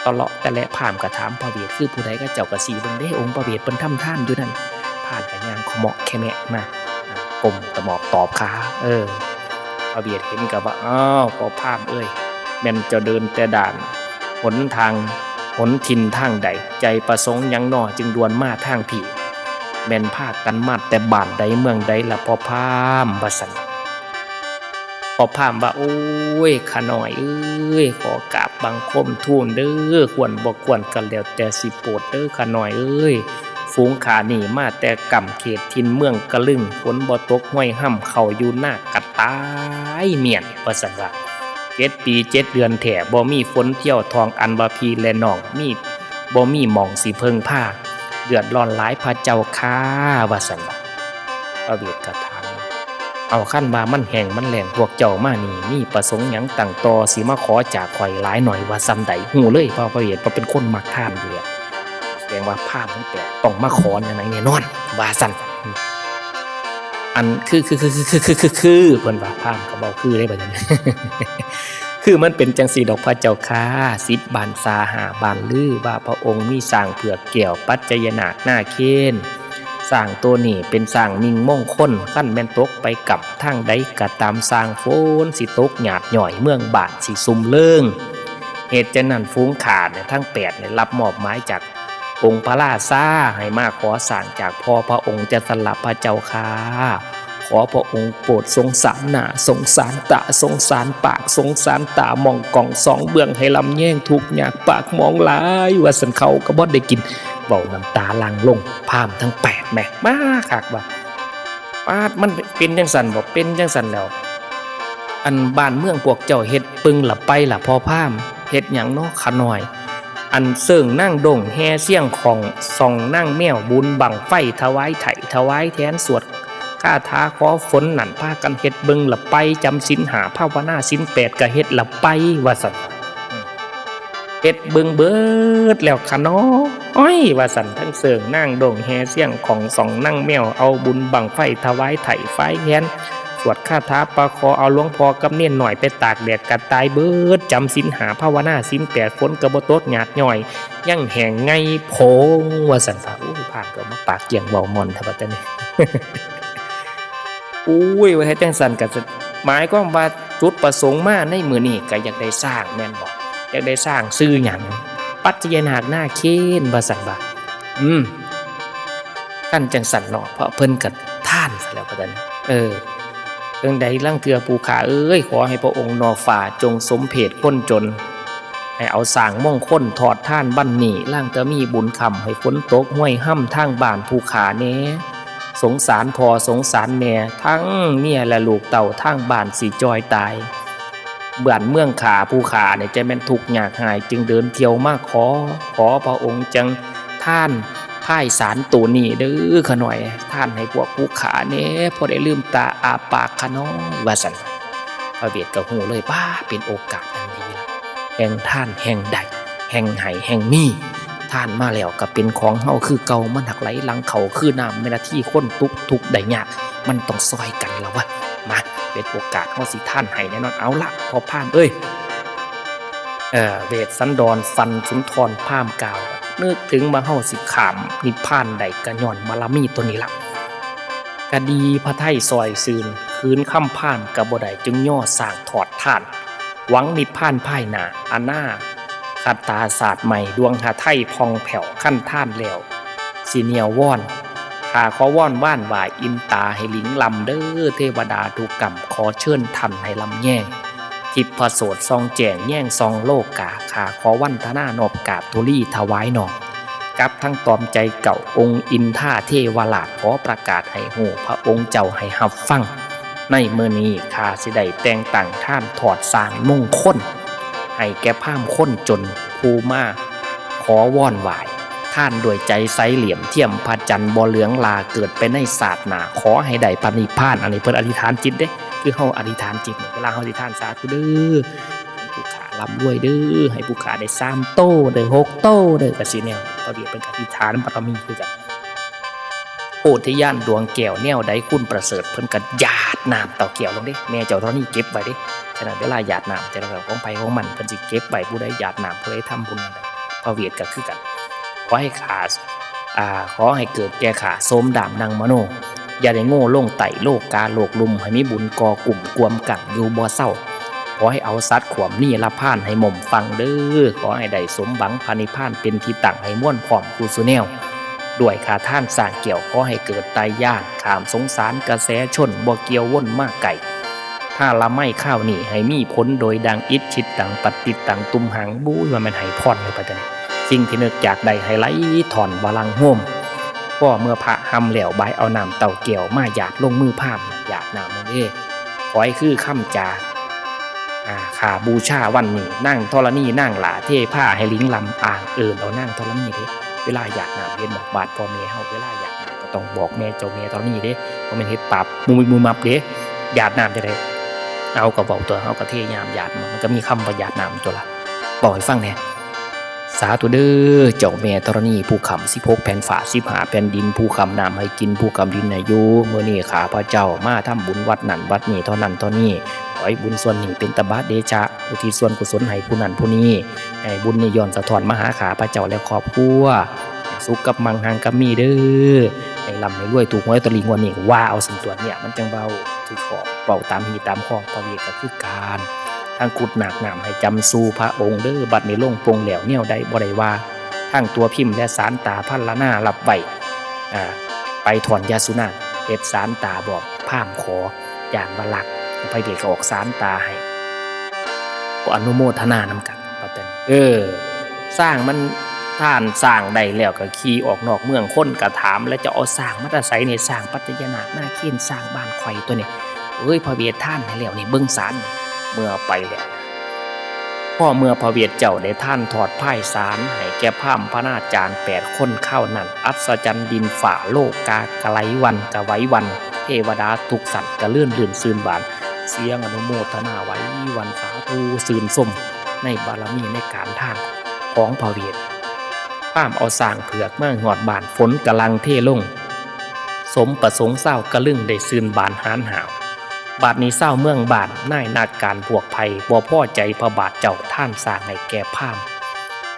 ตะเลาะตะและ พราหมณ์ก็ถามพระเวท คือผู้ใด ก็เจ้าก็ซี้เบิ่งเด้ องค์พระเวทเพิ่นทำทานอยู่นั่น พราหมณ์ก็ย่างขะเมาะแคะแมะมา ก้มตะหมอกตอบขา เออ พระเวทเห็นก็ว่า อ้าว พ่อพราหมณ์เอ้ย แม่นเจ้าเดินแต่ด่าน หนทาง หนถิ่นทางใด ใจประสงค์หยังน้อ จึงด่วนมาทางพี้ แม่นพากันมาแต่บ้านใดเมืองใดล่ะพ่อพราหมณ์ ว่าซั่น พ่อพราหมณ์ว่า โอ้ย ข้าน้อยเอ้ย ขอกราบบังคมทูลเด้อ ควรบ่ควรก็แล้วแต่สิโปรดเด้อ ข้าน้อยเอ้ย ฝูงข้านี่มาแต่ก้ำเขตถิ่นเมืองกะลึง ฝนบ่ตกห้วยฮ่ำ เข้าอยู่นากะตายเมี้ยน ว่าซั่นว่า เจ็ดปีเจ็ดเดือนแท้ บ่มีฝนเทียวทอง อันว่าพี่และน้องมี บ่มีหม่องสิเพิ่งพา เดือดร้อนหลายพระเจ้าข้า ว่าซั่นว่า พระเวทก็ถาม เอา คันว่ามันแห้งมันแล้ง พวกเจ้ามานี่ มีประสงค์หยังตั้งต่อ สิมาขอจากข้อยหลายน้อยว่าส่ำใด ฮู้เลย เพราะพระเวทว่าเป็นคนมักทานอยู่แล้ว แสดงว่าพราหมณ์ทั้งแปดต้องมาขอแนวไหนแน่นอน ว่าซั่น อัน คือ คือ คือ คือ คือ คือ คือ คือ เพิ่นว่า พราหมณ์ก็เว้าคือเด้บัดนี้ คือมันเป็นจั่งซี้ดอกพระเจ้าข้า สิบบ้านซา ห้าบ้านลือ ว่าพระองค์มีช้างเผือกแก้ว ปัจจยนาคนาเคน ช้างโตนี้เป็นช้างมิ่งมงคล คันแม่นตกไปก้ำทางใดก็ตาม ช้างฝนสิตกหยาดย้อย เมืองบ้านสิซุ่มเริง เหตุฉะนั้นฝูงข้าเนี่ยทั้งแปดเนี่ยรับมอบหมายจากองค์พระราชา ให้มาขอช้างจากพ่อพระองค์จั่งซั้นละพระเจ้าข้า ขอพระองค์โปรดสงสารหน้า สงสารตา สงสารปาก สงสารตา หม่องกล้องสองเบื้อง ให้ลำแยงทุกข์ยากปากหมองหลาย ว่าซั่น ข้าวก็บ่ได้กิน เว้าน้ำตาหลั่งลง พราหมณ์ทั้งแปดแหม มาคักว่า ปาด มันเป็นจั่งซั้นบ่ เป็นจั่งซั้นแล้ว อันบ้านเมืองพวกเจ้าเฮ็ดปึงละไปล่ะพ่อพราหมณ์ เฮ็ดหยังน้อข้าน้อย อันเซิงนางดง แห่เสียงของ ส่องนางแมว บุญบั้งไฟ ถวายไถ่ถวายแทน สวดคาถาขอฝนนั่น พากันเฮ็ดเบิ่งละไป จำศีลห้า ภาวนาศีลแปด ก็เฮ็ดละไป ว่าซั่น เฮ็ดเบิ่งเบิดแล้วข้าน้อย ว่าซั่น ทั้งเซิงนางดง แห่เสียงของ ส่องนางแมว เอาบุญบั้งไฟ ถวายไถ่ไฟแทน สวดคาถาปะขอ เอาหลวงพ่อกับเณรน้อยไปตากแดดก็ตายเบิด จำศีลห้า ภาวนาศีลแปด ฝนก็บ่ตกหยาดย้อย ยังแห้งไงโพง ว่าซั่นซะ โอ้ย พราหมณ์ก็มาปากเกี้ยงเว้าม่อนแท้บัดนี้ โอ้ย ว่าเฮ็ดจั่งซั้นก็หมายความว่าจุดประสงค์มาในมื้อนี้ก็อยากได้ช้างแม่นบ่ อยากได้ช้างชื่อหยัง ปัจจยนาคนาเคน ว่าซั่นว่า อืม คันจั่งซั้นเนาะ เพราะเพิ่นก็ทานซะแล้วบัดนั้น เออ จั่งใดลางเทื่อผู้ข้าเอ้ย ขอให้พระองค์นอฟ้าจงสมเพชคนจน ให้เอาช้างมงคลทอดทานบัดนี้ ลางเทื่อมีบุญค้ำให้ฝนตกห้วยฮ่ำทางบ้านผู้ข้าแหน่ สงสารพ่อสงสารแม่ ทั้งเมียและลูกเต้าทางบ้านสิจ่อยตาย บ้านเมืองข้าผู้ข้าเนี่ยจะแม่นทุกข์ยากหาย จึงเดินเที่ยวมาขอ ขอพระองค์จั่งทานพายสารตัวนี้เด้อข้าน้อย ทานให้พวกผู้ข้าแหน่ พอได้ลืมตาอ้าปากข้าน้อย ว่าซั่น พระเวทก็ฮู้เลย ป้า เป็นโอกาสอันดีละ แห่งทานแห่งได้ แห่งให้แห่งมี ทานมาแล้วก็เป็นของเฮาคือเก่า มันหักไหลหลั่งเข้าคือน้ำ แม่นละที่คนตกทุกข์ได้ยาก มันต้องซ่อยกันละวะ มา เป็นโอกาสเฮาสิทานให้แน่นอน เอาละ พ่อพราหมณ์เอ้ย เอ่อ เวสสันดร ฟันสุนทรพราหมณ์กล่าว นึกถึงว่าเฮาสิข้ามนิพพานได้ก็ย้อนบารมีตัวนี้ละ ก็ดีพระทัยซ่อยซื่น คืนคำพราหมณ์ก็บ่ได้ จึงย่อสร้างทอดทาน หวังนิพพานภายหน้า อนาคตชาติใหม่ ดวงหทัยผ่องแผ้ว คันทานแล้ว สิเหนี่ยววอน ข้าขอวอนวานไหว้อินตาให้หลิงลำเด้อ เทวดาทุกกำ ขอเชิญท่านให้ลำแยง ทิพย์พระโสดส่องแจ้ง แยงส่องโลกา ข้าขอวันทนานอบกราบธุลีถวายน้อม กับทั้งตอมใจเก่า องค์อินทาเทวราช ขอประกาศให้ฮู้ พระองค์เจ้าให้ฮับฟัง ในมื้อนี้ข้าสิได้แต่งตั้งทานทอดสร้างมงคล ให้แก่พราหมณ์คนจนผู้มาขอวอนไหว้ ทานด้วยใจใสเหลี่ยมเทียมพระจันทร์บ่เหลืองลา เกิดไปในชาติหน้า ขอให้ได้พระนิพพาน อันนี้เพิ่นอธิษฐานจิตเด้ คือเฮาอธิษฐานจิต เวลาเฮาอธิษฐาน สาธุเด้อ ให้ผู้ข้าร่ำรวยเด้อ ให้ผู้ข้าได้สามโต ได้หกโต เด้อ ก็สิแนว พระเวทเพิ่นก็อธิษฐานบารมีคือกัน โพธิญาณดวงแก้วแนวใดคุณประเสริฐ เพิ่นก็หยาดน้ำเต้าแก้วลงเด้ แม่เจ้าธรณีเก็บไว้เด้ ฉะนั้นเวลาหยาดน้ำแต่ละของไผของมัน เพิ่นสิเก็บไว้ ผู้ใดหยาดน้ำ ผู้ใดทำบุญนั่นแหละ พระเวทก็คือกัน ขอให้ข้า อ่า ขอให้เกิดแก่ข้า โสมดามดังมโน อย่าได้โง่ลงไต่โลกาโลกลุ่ม ให้มีบุญก่อกลุ่มกวมกันอยู่บ่เซา ขอให้เอาสัตว์ขวมนี่ละพานให้หม่อมฟังเด้อ ขอให้ได้สมหวังพระนิพพานเป็นที่ตั้งให้ม่วนพร้อมคู่สู่แนว ด้วยข้าท่านสร้างแก้วขอให้เกิดไตรญาณ ข้ามสงสารกระแสชน บ่เกี่ยววนมาไกล ถ้าละไม่ข้าวนี่ให้มีผลโดยดังอิจฉิตตังปัตติตังตุมหัง บู้ยว่าแม่นให้พรเลยปะจ๊ะนี่ สิ่งที่นึกอยากได้ให้ไหลถ่อนวาลังโฮม พ่อเมื่อพระหำแล้วบายเอาน้ำเต้าแก้วมาหยาดลงมือพราหมณ์ หยาดน้ำนั่นเด้ ขอให้คือคำจา อ่า ข้าบูชาวันนี้ นางธรณีนางหล้าเทพาให้ลิงลำอ่างเอิ้นเอานางธรณีเด้ เวลาหยาดน้ำเห็นบอกบาดพ่อแม่เฮา เวลาหยาดน้ำก็ต้องบอกแม่เจ้าแม่ธรณีเด้ บ่แม่นเฮ็ดปาบมุบมิบมุบมับเด้ หยาดน้ำจั่งใด เอาก็เว้าตัว เฮาก็เทยามหยาด มันก็มีคำว่าหยาดน้ำตัวละ บอกให้ฟังแหน่ สาธุเด้อ เจ้าแม่ธรณี ผู้ค้ำสิบหกแผ่นฟ้า สิบห้าแผ่นดิน ผู้ค้ำน้ำให้กิน ผู้ค้ำดินให้อยู่ มื้อนี้ข้าพเจ้ามาทำบุญวัดนั่นวัดนี้ เท่านั้นเท่านี้ ขอให้บุญส่วนนี้เป็นตบะเดชะ อุทิศส่วนกุศลให้ผู้นั้นผู้นี้ ให้บุญนี้ย้อนสะท้อนมาหาข้าพเจ้าและครอบครัว ให้สุขกับมั่ง หังกับมีเด้อ ให้ร่ำให้รวย ถูกหวยลอตเตอรี่งวดนี้ ว่าเอาซั่นตั๊ว เนี่ย มันจั่งเว้าถืกคอ เว้าตามฮีตามคอง พระเวทก็คือกัน ทั้งขุดหนากน้ำให้จำสู่พระองค์เด้อ บัดนี้ลงปลงแล้ว แนวใดบ่ได้ว่า ทั้งตั๋วพิมพ์และสารตาพรรณนารับไว้ อ่า ไปถ่อนยาสุนาน เฮ็ดสารตาบอกพราหมณ์ขอ ย้านว่าลัก พระเวทก็ออกสารตาให้ ก็อนุโมทนานำกัน ว่าแต่ เออ ช้างมัน ท่านช้างได้แล้วก็ขี่ออกนอกเมือง คนก็ถาม แล้วจะเอาช้างมาแต่ไสนี่ ช้างปัจจยนาคนาเคน ช้างบ้านข่อยตัวนี้ เอ้ย พระเวททานให้แล้วนี่ เบิ่งสาร เมื่อไปแล้ว พอเมื่อพระเวทเจ้าได้ทานทอดพายสารให้แก่พราหมณ์พนาจารย์แปดคน คราวนั้น อัศจรรย์ดินฟ้า โลกาไกลวันกะไหววัน เทวดาทุกสัตว์กะเลื่อนลื่นซื่นบาน เสียงอนุโมทนาไหววัน สาธุชื่นชมในบารมีในการทานของพระเวท พราหมณ์เอาช้างเผือกมาฮอดบ้าน ฝนกำลังเทลง สมประสงค์ชาวกะลึงได้ชื่นบานหานหาว บัดนี้ชาวเมืองบ้านนายนักการพวกไพร่บ่พอใจพระบาทเจ้าทานช้างให้แก่พราหมณ์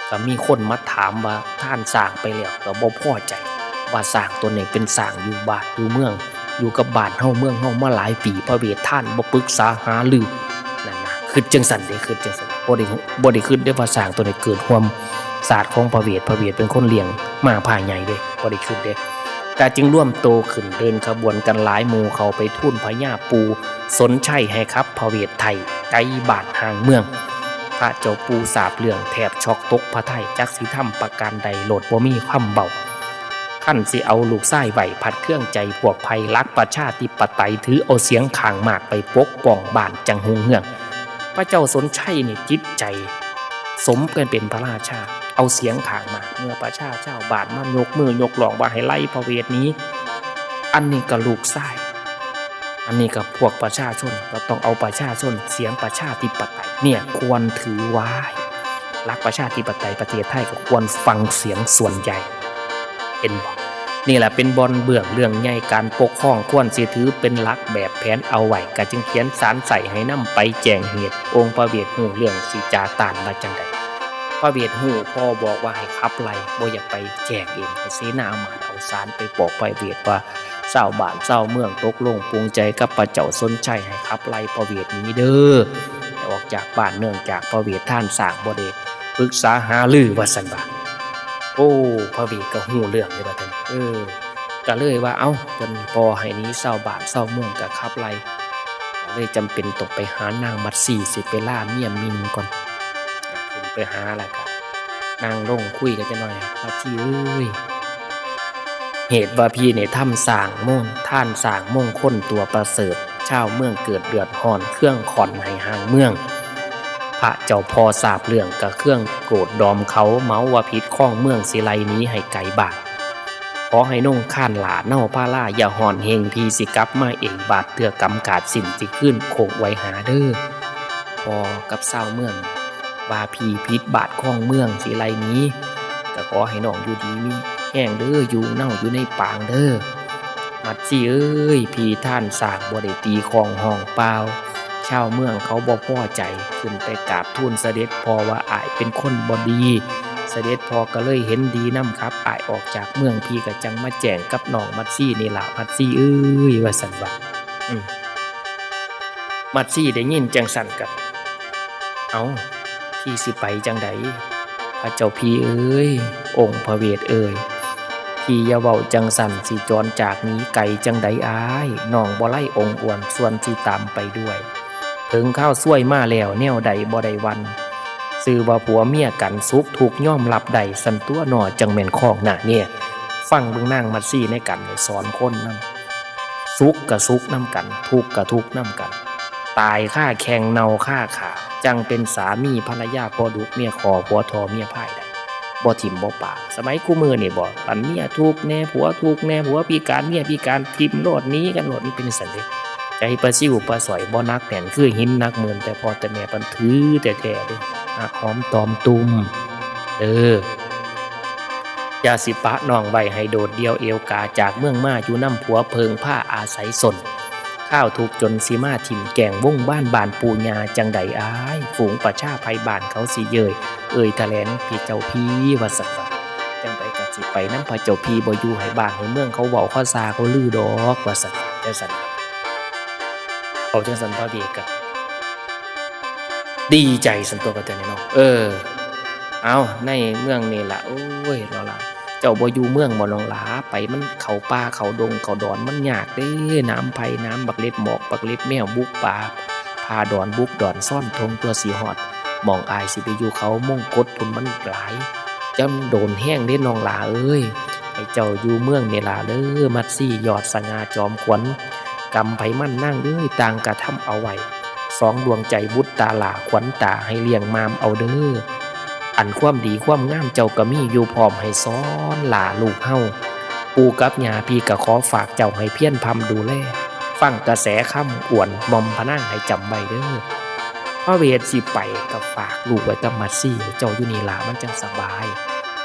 ก็มีคนมาถามว่าทานช้างไปแล้วก็บ่พอใจ ว่าช้างตัวนี้เป็นช้างอยู่บ้านอยู่เมือง อยู่กับบ้านเฮาเมืองเฮามาหลายปี พระเวททานบ่ปรึกษาหารือ นั่นนะ คิดจั่งซั้นเด้ คิดจั่งซั้น บ่ได้ บ่ได้คิดเด้ว่าช้างตัวนี้เกิดร่วมชาติของพระเวท พระเวทเป็นคนเลี้ยงมาพาใหญ่เด้ บ่ได้คิดเด้ ก็จึงรวมโตขึ้นเดินขบวนกันหลายหมู่เข้าไปทูลพญาปู่สนชัยให้ขับพระเวทไถ่ไกบ้านห่างเมือง พระเจ้าปู่ทราบเรื่องแทบช็อกตกพระทัย จักสิทำประการใดโลดบ่มีคำเว้า คันสิเอาลูกชายไว้ผัดเคืองใจพวกไพร่ หลักประชาธิปไตยถือเอาเสียงข้างมากไปปกป้องบ้านจั่งฮุ่งเฮือง พระเจ้าสนชัยนี่จิตใจสมกันเป็นพระราชา เอาเสียงข้างมาก เมื่อประชาชาวบ้านมายกมือยกร้องว่าให้ไล่พระเวทหนี อันนี้ก็ลูกชาย อันนี้ก็พวกประชาชน ก็ต้องเอาประชาชน เสียงประชาธิปไตยเนี่ยควรถือไว้ หลักประชาธิปไตยประเทศไทยก็ควรฟังเสียงส่วนใหญ่ เห็นบ่ นี่แหละเป็นบ่อนเบื้องเรื่องใหญ่ การปกครองควรสิถือเป็นหลักแบบแผนเอาไว้ ก็จึงเขียนสารใส่ให้นำไปแจ้งเหตุ องค์พระเวทฮู้เรื่องสิจาต้านว่าจั่งใด พระเวทฮู้ พ่อบอกว่าให้ขับไล่ บ่อยากไปแจ้งเอง ให้เสนาอามาตย์เอาสารไปบอกพระเวทว่า ชาวบ้านชาวเมืองตกลงปลงใจกับพระเจ้าสนชัยให้ขับไล่พระเวทหนีเด้อ ให้ออกจากบ้าน เนื่องจากพระเวททานช้างบ่ได้ปรึกษาหารือว่าซั่นว่า โอ้ พระเวทก็ฮู้เรื่องเลยว่าซั่น เออ ก็เลยว่า เอ้า จั่งพ่อให้หนีชาวบ้านชาวเมืองก็ขับไล่ ก็เลยจำเป็นต้องไปหานางมัตสี สิไปลาเมียมินก่อน ขึ้นไปหาแล้วก็นั่งลงคุยกันจักหน่อย มัตสีเอ้ย เหตุว่าพี่เนี่ยทำช้างมง ทานช้างมงคลตัวประเสริฐ ชาวเมืองเกิดเดือดร้อน เคืองขอนให้ห่างเมือง พระเจ้าพ่อทราบเรื่องก็เคืองโกรธดอมเขา เหมาว่าผิดครองเมือง สิไล่หนีให้ไกลบ้าน ขอให้นงคานหล้าเนาพาลา อย่าฮ้อนเฮง พี่สิกลับมาเอง บาดเทื่อกำขาดสิ้น สิคืนโคกไว้หาเด้อ พ่อกับชาวเมือง ว่าพี่ผิดบาทครองเมือง สิไล่หนี ก็ขอให้น้องอยู่ดีมีแฮงเด้อ อยู่เนาอยู่ในปางเด้อ มัดซี่เอ้ย ผีท่านสร้างบ่ได้ตีฆ้องฮ้องเป่า ชาวเมืองเขาบ่พอใจ ขึ้นไปกราบทูลเสด็จพ่อว่าอ้ายเป็นคนบ่ดี เสด็จพ่อก็เลยเห็นดีนำ ขับอ้ายออกจากเมือง พี่ก็จั่งมาแจ้งกับน้องมัดซี่นี่ล่ะ มัดซี่เอ้ย ว่าซั่นว่า อืม มัดซี่ได้ยินจั่งซั้นก็ เอ้า พี่สิไปจั่งใด พระเจ้าพี่เอ้ย องค์พระเวทเอ้ย พี่อย่าเว้าจั่งซั้น สิจรจากหนีไกลจั่งใดอ้าย น้องบ่ไลองค์อ้วนส่วนสิตามไปด้วย ถึงคราวซวยมาแล้ว แนวใดบ่ได้หวั่น ซื่อว่าผัวเมียกัน สุขทุกข์ยอมรับได้ ซั้นตั๊วน้อ จั่งแม่นคองนาแน่ ฟังเบิ่งนางมัดซี่ในกันนี่สอนคนนำ สุขก็สุขนำกัน ทุกข์ก็ทุกข์นำกัน ตายคาแข้งเน่าคาขา จั่งเป็นสามีภรรยา ผัวดุเมียขอ ผัวถ่อเมียพายได้ บ่ถิ่มบ่ปะ สมัยคุมื้อนี่บ่ คันเมียทุกข์แน่ ผัวทุกข์แน่ ผัวพิการ เมียพิการ ถิ่มโลด หนีกันโลด มันเป็นจั่งซั้นเด้ ใจปลาซิวปลาสร้อยบ่หนักแน่นคือหินหนักหมื่น แต่พ่อแต่แม่เพิ่นถือแท้ๆเด้ หักหอมตอมตุ่ม เออ อย่าสิปะน้องไว้ให้โดดเดี่ยวเอวกาจากเมืองมา อยู่นำผัวเพิ่งพาอาศัยซน คราวทุกข์จนสิมาถิ่มแกล้งวงวานบ้านปู่ย่าจั่งใดอ้าย ฝูงประชาไพบ้านเขาสิเย้ย เอ่ยแถลงพี่เจ้าพี่ ว่าซั่นว่า จั่งใดก็สิไปนำพระเจ้าพี่ บ่อยู่ให้บ้านให้เมืองเขาเว้าเขาซ่าเขาลือดอก ว่าซั่น จั่งซั้น เว้าจั่งซั้นพระเวทก็ ดีใจซั้นตั๊ว บัดเทื่อนี้เนาะ เออ เอ้า ในเมืองนี่ล่ะ โอ้ย น้องหล่า เจ้าบ่อยู่เมืองบ่น้องหล่า ไปมันเข้าป่าเข้าดงเข้าดอนมันยากเด้ หนามไผ่หนามบักเล็บหมอกบักเล็บแมว บุกป่าผ่าดอนบุกดอนซ่อนท่ง ตั๊วสิฮอดหม่องอ้ายสิไปอยู่เขามงกตพุ้นมันหลาย จนโดนแฮงเด้น้องหล่าเอ้ย ให้เจ้าอยู่เมืองนี่ล่ะเด้อ มัดซี่ยอดสง่าจอมขวัญ กรรมไผมันนางเอ้ย ต่างกระทำเอาไว้ สองดวงใจบุตรตาหล่า ขวัญตาให้เลี้ยงมามเอาเด้อ อันความดีความงามเจ้าก็มีอยู่พร้อมให้สอนหล่าลูกเฮา ปู่กับย่าพี่ก็ขอฝากเจ้าให้เพียรพร่ำดูแล ฟังกระแสคำอวนหม่อมพระนางให้จำไว้เด้อ พระเวทสิไปก็ฝากลูกไว้กับมัดซี่ เจ้าอยู่นี่ล่ะมันจั่งสบาย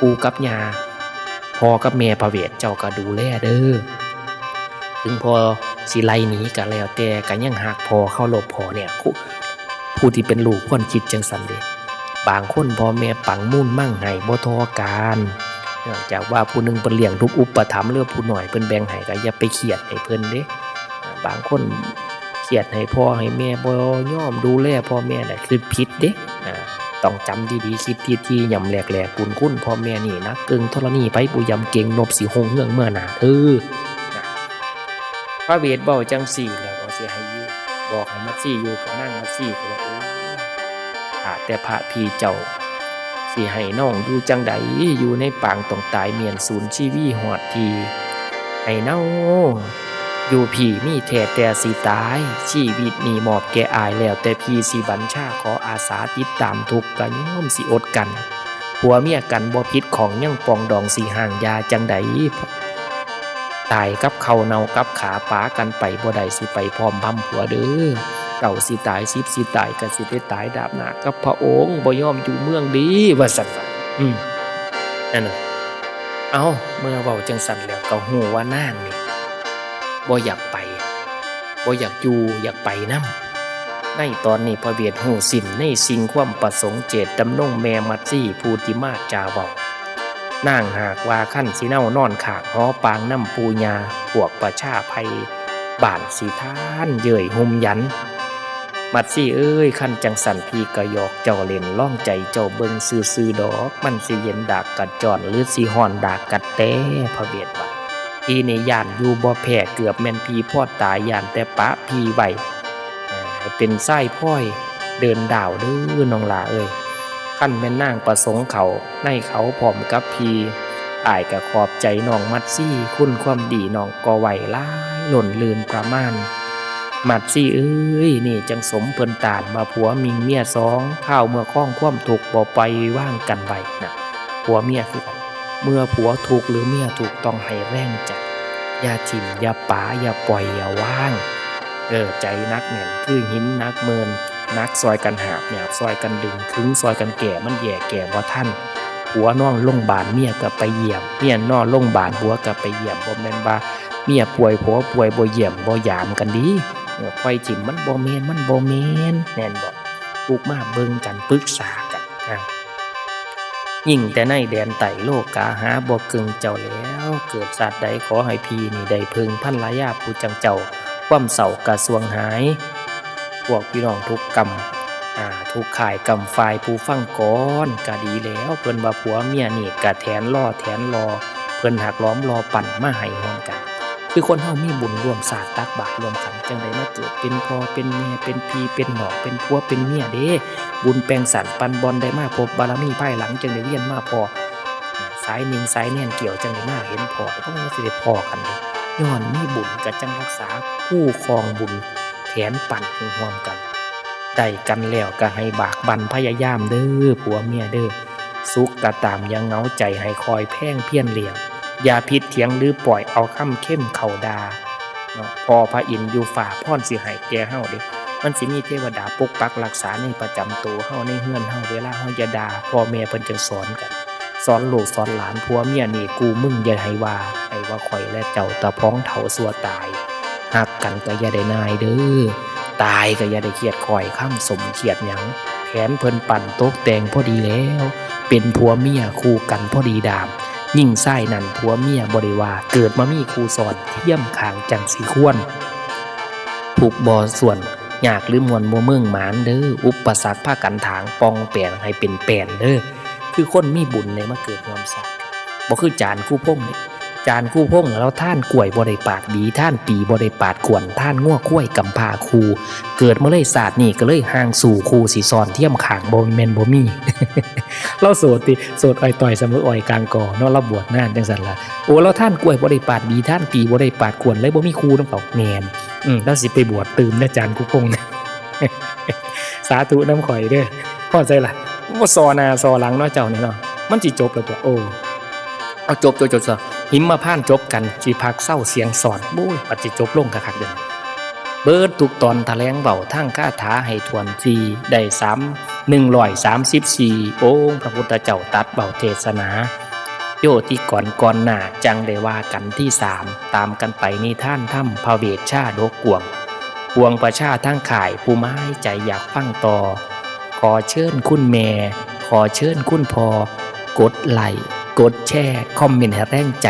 ปู่กับย่า พ่อกับแม่พระเวทเจ้าก็ดูแลเด้อ ถึงพ่อสิไล่หนีก็แล้วแต่ ก็ยังฮักพ่อเคารพพ่อเนี่ย ผู้ ผู้ที่เป็นลูกควรคิดจั่งซั้นเด้ บางคนพ่อแม่ปังมูลมั่งให้บ่เท่ากัน เนื่องจากว่าผู้หนึ่งเพิ่นเลี้ยงดูอุปถัมภ์ หรือผู้น้อยเพิ่นแบ่งให้ ก็อย่าไปเครียดให้เพิ่นเด้ บางคนเครียดให้พ่อให้แม่บ่ยอมดูแลพ่อแม่น่ะ คือผิดเด้ อ่า ต้องจำดีๆ คิดดีๆ ย่ำแหลกๆ บุญคุณพ่อแม่นี่หนักเกิ่งธรณี ไผผู้ย่ำเก่งนบสิฮงเฮืองเมือหน้าเด้อ นะ พระเวทเว้าจั่งซี้แล้วก็สิให้อยู่ บอกให้มัดซี่อยู่ พระนางมัดซี่ก็ว่า โอ้ย ข้าแต่พระพี่เจ้า สิให้น้องอยู่จั่งใด อยู่ในปางต้องตายเมียนสูญชีวีฮอดที ให้เนาอยู่พี้มีแท้แต่สิตาย ชีวิตนี้มอบแก่อ้ายแล้ว แต่พี่สิบัญชาขออาสาติดตามทุกข์ ก็ยอมสิอดกลั้น ผัวเมียกันบ่ผิดข้องยังปองดอง สิฮ้างยาจั่งใด ตายกับข้าวเน่ากับขาปากันไปบ่ได้ สิไปพร้อมพร่ำผัวเด้อ เก้าสิตาย สิบสิตาย ก็สิไปตายดาบหน้ากับพระองค์ บ่ยอมอยู่เมืองดี ว่าซั่น อืม นั่นน่ะ เอ้า เมื่อเว้าจั่งซั้นแล้วก็ฮู้ว่านางนี่บ่อยากไป บ่อยากอยู่ อยากไปนำ ในตอนนี้พระเวทฮู้สิ้นในสิ่งความประสงค์เจตจำนงแม่มัดสีผู้ที่มาจาเว้า นางหากว่าคันสิเนานอนข้างหอปางนำปู่ย่า พวกประชาไพบ้านสิทานเย้ยฮุมหยัน มัดสีเอ้ย คันจั่งซั้นพี่ก็หยอกเจ้าเล่น ลองใจเจ้าเบิ่งซื่อๆดอก มันสิเย็นดากกะจ้อน หรือสิฮ้อนดากกะแต พระเวทว่า พี่นี่ย้านอยู่บ่แพ้ เกือบแม่นพี่พอตาย ย้านแต่ปะพี่ไว้ เอ่อ ให้เป็นชายพลอยเดินดาวเด้อน้องหล่าเอ้ย คันแม่นนางประสงค์เข้าในเขาพร้อมกับพี่ อ้ายก็ขอบใจน้องมัดสี คุณความดีน้องก่อไว้หลายล้นลื่นประมาณ มัดสีเอ้ย นี่จั่งสมเพิ่นต้านว่าผัวหมิ่งเมียสอง คราวเมื่อครองความทุกข์บ่ปล่อยวางกันไว้นะ ผัวเมียคือกัน เมื่อผัวทุกข์หรือเมียทุกข์ต้องให้แรงใจ อย่าถิ่ม อย่าปา อย่าปล่อย อย่าวาง เออ ใจหนักแน่นคือหินหนักเมิน หนักซ่อยกันหาบ หยาบซ่อยกันดึง ขึงซ่อยกันแก้ มันแย่แก้บ่ทัน ผัวนอนโรงบาลเมียก็ไปเยี่ยม เมียนอนโรงบาลผัวก็ไปเยี่ยม บ่แม่นว่า เมียป่วยผัวป่วย บ่เยี่ยมบ่ยามกันดี เออ ปล่อยถิ่มมันบ่แม่น มันบ่แม่น แม่นบ่ ลุกมาเบิ่งกัน ปรึกษากันนะ ยิ่งแต่ในแดนใต้โลกาหาบ่เกิ่งเจ้าแล้ว เกิดชาติใดขอให้พี่นี่ได้เพิ่งภรรยาผู้จังเจ้า ความเศร้ากะส่วงหาย พวกพี่น้องทุกกำ อ่า ทุกข่ายกำฝ่ายผู้ฟังก่อนกะดีแล้ว เพิ่นว่าผัวเมียนี่กะแถนล่อแถนล่อ เพิ่นหักหลอมล่อปั้นมาให้ร่วมกัน คือคนเฮามีบุญร่วมชาติตักบาตรร่วมขัน จั่งได้มาเกิดเป็นพ่อเป็นแม่ เป็นพี่เป็นน้อง เป็นผัวเป็นเมียเด้ บุญแปลงสรรปันบอนได้มาพบบารมีภายหลัง จั่งได้เวียนมาพ้อ สายเน่นสายแน่นเกี่ยวจั่งได้มาเห็นพ้อ แต่ก็มันสิได้พ้อกันเด้ ย้อนมีบุญกะจั่งรักษาคู่ครองบุญแถนปันให้ร่วมกัน ได้กันแล้วกะให้บากบั่นพยายามเด้อผัวเมียเด้อ สุขกะตามอย่าเหงาใจให้คอยแพงเพียรเลี้ยง อย่าผิดเถียงหรือปล่อยเอาคำเข้มเข้าด่าเนาะ พ่อพระอินทร์อยู่ฟ้าพรสิให้แก่เฮาเด้ มันสิมีเทวดาปกปักรักษาในประจำตัวเฮา ในเฮือนเฮา เวลาเฮาอย่าด่า พ่อแม่เพิ่นจั่งสอนกัน สอนลูกสอนหลาน ผัวเมียนี่กูมึงอย่าให้ว่า ให้ว่าข้อยและเจ้าตะพ้องเฒ่าซั่วตาย ฮักกันกะอย่าได้นายเด้อ ตายกะอย่าได้เคียดคอยคำสมเคียดหยัง แถนเพิ่นปันตกแต่งพอดีแล้ว เป็นผัวเมียคู่กันพอดีดาม ยิ่งชายนั่นผัวเมียบ่ได้ว่า เกิดมามีคู่ซ้อนเทียมข้างจั่งสิควร ทุกข์บ่ส่วน ยากหรือม่วนบ่เมิงหมานเด้อ อุปสรรคพากันถางป่องแปงให้เป็นแป้นเด้อ คือคนมีบุญเนี่ยมาเกิดร่วมชาติ บ่คือจารย์ครูพงษ์นี่ จารย์ครูพงษ์น่ะลาวทานกล้วยบ่ได้ปาดหวี ทานปีบ่ได้ปาดข่วน ทานงัวควายกำพร้าคู่ เกิดมาเลยชาตินี้กะเลยห่างสู่คู่สิซ้อนเทียมข้างบ่แม่นบ่มี ลาวโสดติ โสดอ้อยต่อยเสมออ้อยกลางกอเนาะ ลาวบวชนานจั่งซั้นล่ะ โอ้ ลาวทานกล้วยบ่ได้ปาดหวี ทานปีบ่ได้ปาดข่วน เลยบ่มีคู่นำเขา แม่น อืม ลาวสิไปบวชตื่มนะจารย์ครูพงษ์ สาธุนำข้อยเด้อ ฮอดไสล่ะ บ่ซอหน้าซอหลังเนาะเจ้านี่เนาะ มันสิจบแล้วตั๊ว โอ้ เอาจบ จบ จบซะ หิมพานต์จบกัน สิพักเซาเสียงสอน โอ้ย บัดสิจบลงคักๆเด้อ เบิดทุกตอนแถลงเว้า ทั้งคาถาให้ถ้วนที ได้สาม หนึ่งร้อยสามสิบสี่องค์ พระพุทธเจ้าตรัสเว้าเทศนา โยธิกรก่อนหน้า จั่งได้ว่ากันที่สาม ตามกันไปนิทานธรรมพระเวชชาดกกว้าง ปวงประชาทั้งข่ายผู้หมายใจอยากฟังต่อ ขอเชิญคุณแม่ ขอเชิญคุณพ่อ กดไลค์ กดแชร์ คอมเมนต์ให้แรงใจ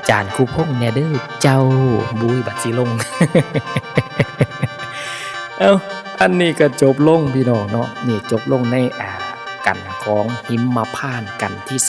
จารย์ครูพงษ์แหน่เด้อเจ้า บุ้ย บัดสิลง เอ้า อันนี้ก็จบลงพี่น้องเนาะ นี่จบลงใน อ่า กันของหิมพานต์กันที่